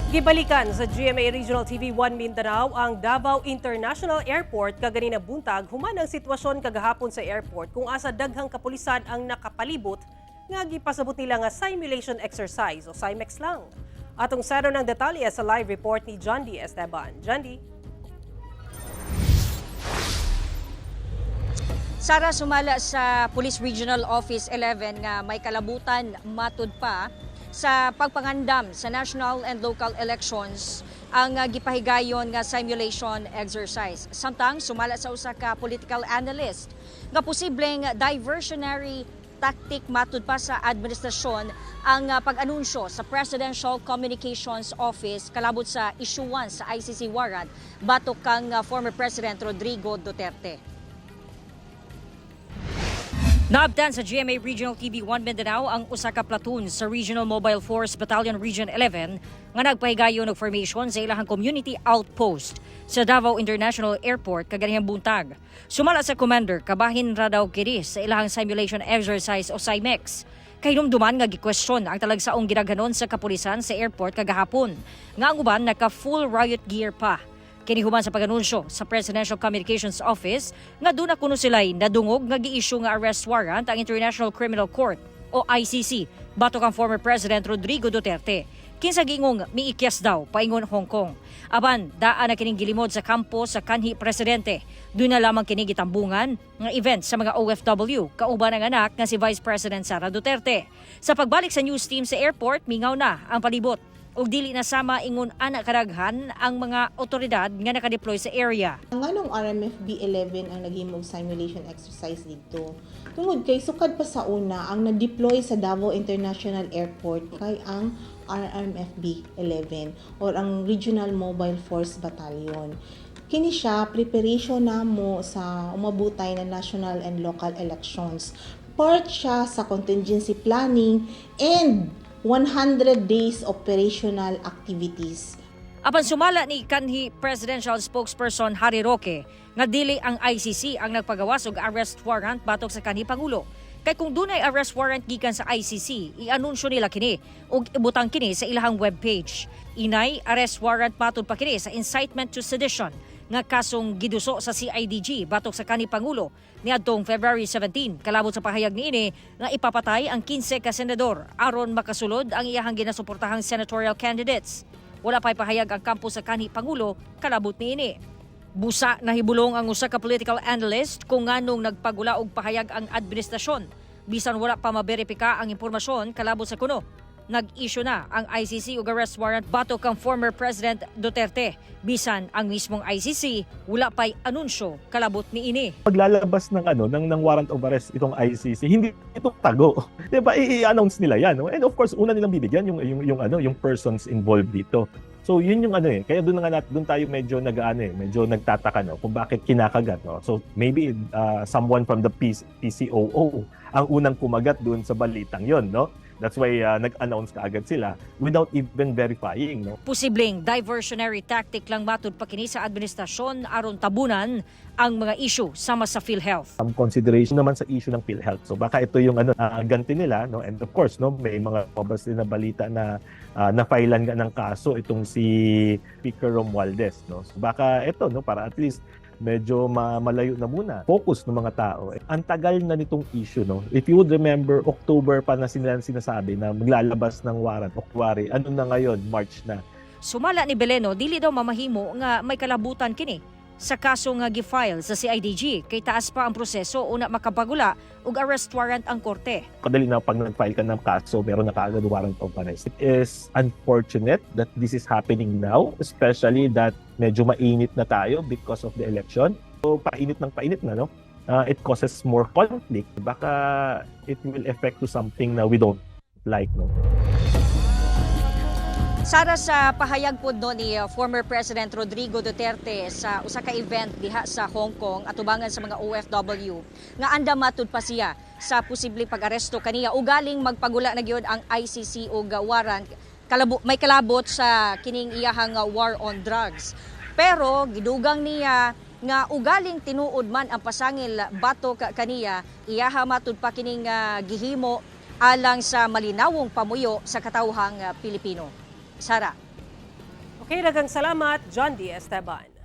Gibalikan sa GMA Regional TV 1 Mindanao ang Davao International Airport kaganina buntag human ang sitwasyon kagahapon sa airport kung asa daghang kapulisan ang nakapalibot nga gipasabot nila nga simulation exercise o SIMEX lang. Atong saro ng detalye sa live report ni John D. Esteban. John D. Sara, sumala sa Police Regional Office 11 nga may kalabutan matud pa sa pagpangandam sa national and local elections ang gipahigayon nga simulation exercise. Samtang sumala sa usa ka political analyst nga posibleng diversionary tactic matud pa sa administrasyon ang pag-anunsyo sa Presidential Communications Office kalabot sa issuance sa ICC warrant batok kang former President Rodrigo Duterte. Naabtan sa GMA Regional TV 1 Mindanao ang usa ka platoon sa Regional Mobile Force Battalion Region 11 nga nagpahigayon og formation sa ilahang community outpost sa Davao International Airport kaganihang buntag. Sumala sa commander, kabahin ra daw kini sa ilahang simulation exercise o SIMEX. Kahinumduman nga gikwestiyon ang talagsaong gidaghanon sa kapulisan sa airport kagahapon nga ang uban naka full riot gear pa. Kini human sa pag-anunsyo sa Presidential Communications Office nga duna kuno sila'y nadungog nga gi-issue nga arrest warrant ang International Criminal Court o ICC batok ang former President Rodrigo Duterte. Kinsa giingong miikyas daw paingon Hong Kong. Apan daa na kining gilimod sa kampo sa kanhi presidente. Duna lamang kini gitambungan nga event sa mga OFW kauban ang anak nga si Vice President Sara Duterte. Sa pagbalik sa news team sa airport, mingaw na ang palibot ug dili na sama ingon ana kadaghan ang mga otoridad nga nakadeploy sa area. Nganong RMFB 11 ang naghimog simulation exercise dito? Tungod kay sukad pa sa una ang na-deploy sa Davao International Airport kay ang RMFB 11 or ang Regional Mobile Force Battalion. Kini siya preparation namo sa umabutay na national and local elections. Part siya sa contingency planning and 100 days operational activities. Apan sumala ni kanhi presidential spokesperson Harry Roque nga dili ang ICC ang nagpagawas og arrest warrant batok sa kanhi pangulo. Kay kung dunay arrest warrant gikan sa ICC, ianunsyo nila kini ug ibutang kini sa ilahang webpage. Inay arrest warrant matud pa kini sa incitement to sedition nga kasong giduso sa CIDG batok sa kanhi pangulo niadtong February 17 kalabot sa pahayag niini nga ipapatay ang 15 ka senador aron makasulod ang iyahang ginasuportahang senatorial candidates. Wala pa'y pahayag ang kampo sa kanhi pangulo kalabot niini. Busa nahibulong ang usa ka political analyst kung nganong nagpagula og pahayag ang administrasyon bisan wala pa maberipika ang impormasyon kalabot sa kuno. Nag-issue na ang ICC og arrest warrant batok kang former President Duterte, bisan ang mismong ICC wala pa'y anunsyo kalabot niini. Paglalabas ng ano ng warrant of arrest itong ICC, hindi ito tago. 'Di ba? I-announce nila 'yan, no? And of course, una nilang bibigyan yung ano, yung persons involved dito. So yun yung ano eh, kaya doon na nga doon tayo medyo nag-ano eh, medyo nagtataka, no, kung bakit kinakagat, no. So maybe someone from the PCOO ang unang kumagat doon sa balitang 'yon, no. That's why nag-announce kaagad sila without even verifying, no. Posibleng diversionary tactic lang matud pa kini sa administrasyon aron tabunan ang mga issue sama sa PhilHealth. Some consideration naman sa issue ng PhilHealth. So baka ito yung ano ganti nila, no? And of course, no, may mga lumabas din na balita na na-filean nga ng kaso itong si Speaker Romualdez, no. So baka ito, no, para at least medyo malayo na muna focus ng mga tao. Ang tagal na nitong issue, no. If you would remember, October pa na sila sinasabi na maglalabas ng warrant. October, ano na ngayon, March na. Sumala ni Beleno, dili daw mamahimo nga may kalabutan kini sa kaso nga gi-file sa CIDG kay taas pa ang proseso una makapagula og arrest warrant ang korte. Kadali na pag nag-file ka ng kaso, meron na kaagad warrant of arrest. It is unfortunate that this is happening now, especially that medyo mainit na tayo because of the election. So, painit ng painit na, no? It causes more conflict. Baka it will affect to something na we don't like, no? Sara, sa pahayag pod, no, ni former President Rodrigo Duterte sa usa ka event diha sa Hong Kong atubangan sa mga OFW nga andam matud pa siya sa posibleng pag-aresto kaniya ugaling magpagula na gyud ang ICC og warrant may kalabot sa kining iyahang war on drugs. Pero gidugang niya nga ugaling tinuod man ang pasangil batok kaniya, iyaha matud pa kining gihimo alang sa malinawong pamuyo sa katawhang Pilipino. Sara. Okay, daghang salamat, John D. Esteban.